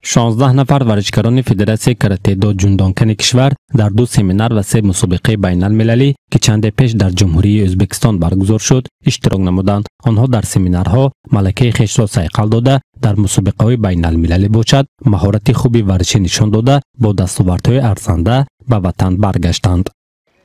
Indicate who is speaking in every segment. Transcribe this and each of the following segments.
Speaker 1: 16 нафар варзишгарони Федератсияи карате-до ҷундонкани кишвар дар 2 семинар ва 3 мусобиқаи байналмилалӣ, ки чанде пеш дар Ҷумҳурии Ӯзбекистон баргузор шуд, иштирок намуданд. Онҳо дар семинарҳо малакаи хешро сайқал дода, дар мусобиқаҳои байналмилалӣ бошад, маҳорати хуби варзишӣ нишон дода, бо дастовардҳои арзанда ба ватан баргаштанд.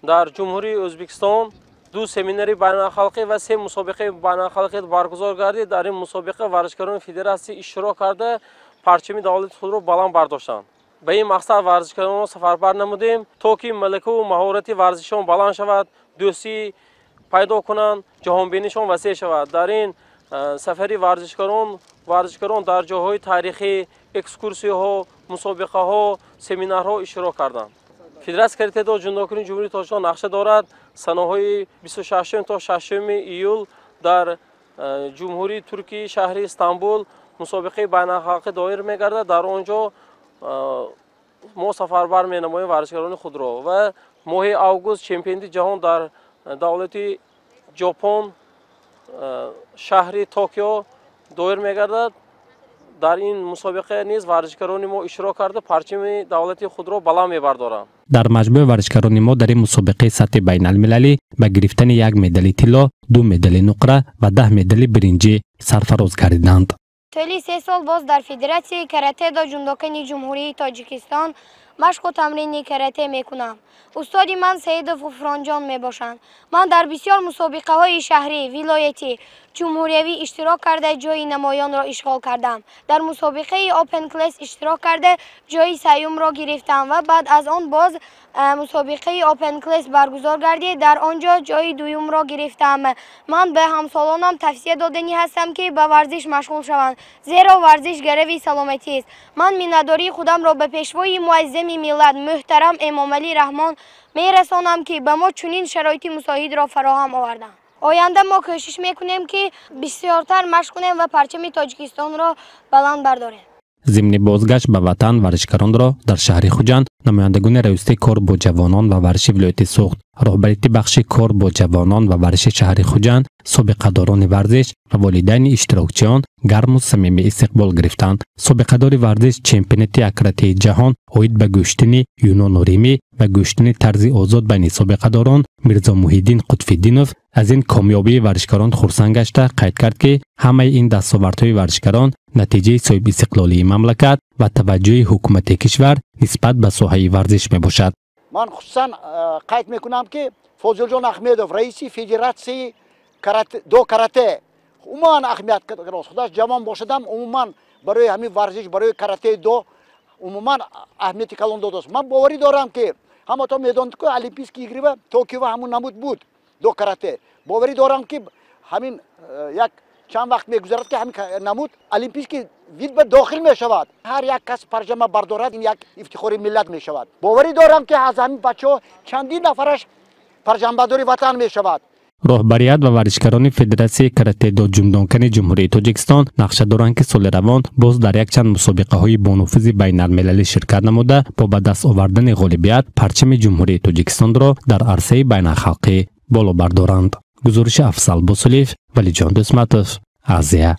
Speaker 2: Дар Ҷумҳурии Ӯзбекистон 2 семинари байналхалқӣ ва 3 мусобиқаи байналхалқӣ баргузор гардид. Дар ин мусобиқа варзишгарони федератсия иштирок карда, парчами давлати худро баланд бардоштанд. Ба ин мақсад варзишгаронро сафарбар намудем, то ки малакаву маҳорати варзишшон баланд шавад, дӯстӣ пайдо кунанд, ҷаҳонбинишон васеъ шавад. Дар ин сафари варзишгарон дар ҷойҳои таърихӣ, экскурсияҳо, мусобиқаҳо, семинарҳо иштирок карданд. Федератсияи карате-до ҷундонкунии Ҷумҳурии Тоҷикистон нақша дорад санаҳои 26 то 6 июл дар Ҷумҳурии Туркӣ, шаҳри Истанбул мусобиқаи байналхалқӣ доир мегардад. Дар он ҷо мо сафарбар менамоем варзишгарони худро ва моҳи август чемпионати ҷаҳон дар давлати Ҷопон, шаҳри Токио доир мегардад. Дар ин мусобиқа низ варзишгарони мо иштирок карда, парчами давлати худро баланд мебардоранд.
Speaker 1: Дар маҷмӯъ варзишгарони мо дар ин мусобиқаи сатҳи байналмилалӣ ба гирифтани 1 медали тилло, 2 медали нуқра ва 10 медали биринҷӣ сарфароз гардиданд.
Speaker 3: Тӯли 3 сол боз дар Федератсияи карате-до ҷундонкани Ҷумҳурии Тоҷикистон машқу тамрини карате мекунам. Устоди ман Саидов Ғуфронҷон мебошанд. Ман дар бисёр мусобиқаҳои шаҳрӣ, вилоятӣ, ҷумҳуриявӣ иштирок карда, ҷойи намоёнро ишғол кардам. Дар мусобиқаи Open Class иштирок карда, ҷойи сеюмро гирифтам ва баъд аз он боз мусобиқаи Open Class баргузор гардид. Дар он ҷо ҷойи дуюмро гирифтам. Ман ба ҳамсолонам тавсия доданӣ ҳастам, ки ба варзиш машғул шаванд, зеро варзиш гарави саломатист. Ман миннатдории худамро ба пешвои муаззами миллат муҳтарам Эмомалӣ Раҳмон мерасонам, ки ба мо чунин шароити мусоидро фароҳам оварданд. Оянда мо кӯшиш мекунем, ки бисёртар машқ кунем ва парчами Тоҷикистонро баланд бардорем.
Speaker 1: Зимни бозгашт ба ватан варзишгаронро дар шаҳри Хуҷанд намояндагони раёсати кор бо ҷавонон ва варзиши вилояти Суғд, роҳбарияти бахши кор бо ҷавонон ва варзиши шаҳри Хуҷанд, собиқадорони варзиш ва волидайни иштирокчиён гарму самимӣ истиқбол гирифтанд. Собиқадори варзиш, чемпионати акратии ҷаҳон оид ба гӯштини юнону римӣ ва гӯштини тарзи озод байни собиқадорон Мирзо Муҳиддин Қутфиддинов аз ин комёбии варзишгарон хурсанд гашта, қайд кард, ки ҳамаи ин дастовардҳои варзишгарон натиҷаи соҳибистиқлолии мамлакат ва таваҷҷӯҳи ҳукумати кишвар нисбат ба соҳаи варзиш мебошад.
Speaker 4: Ман хусусан қайд мекунам, ки Фозилҷон Аҳмедов, раиси Федератсияи до карате, умуман аҳамият худаш ҷавон бошадам, умуман барои ҳамин варзиш, барои каратеи до умуман аҳамияти калон додааст. Ман боварӣ дорам, ки ҳаматон медонед, ки Олимпийские игры Токио ҳамун намуд буд до карате. Боварӣ дорам, ки ҳамин як чанд вақт мегузарад, ки ҳамин намуд олимпийский вид ба дохил мешавад. Ҳар як кас парчама бардорад, ин як ифтихори миллат мешавад. Боварӣ дорам, ки аз ҳамин бачаҳо чандин нафараш парчамбардори ватан мешавад.
Speaker 1: Роҳбарият ва варзишгарони Федератсияи карате-до ҷундонкани Ҷумҳурии Тоҷикистон нақша доранд, ки соли равон боз дар якчанд мусобиқаҳои бонуфузи байналмилалӣ ширкат намуда, бо ба даст овардани ғолибият парчами Ҷумҳурии Тоҷикистонро дар арсаи байналхалқӣ боло бардоранд. Гузориши Афзал Босулиев, Валиҷон Дӯстматов, Азия.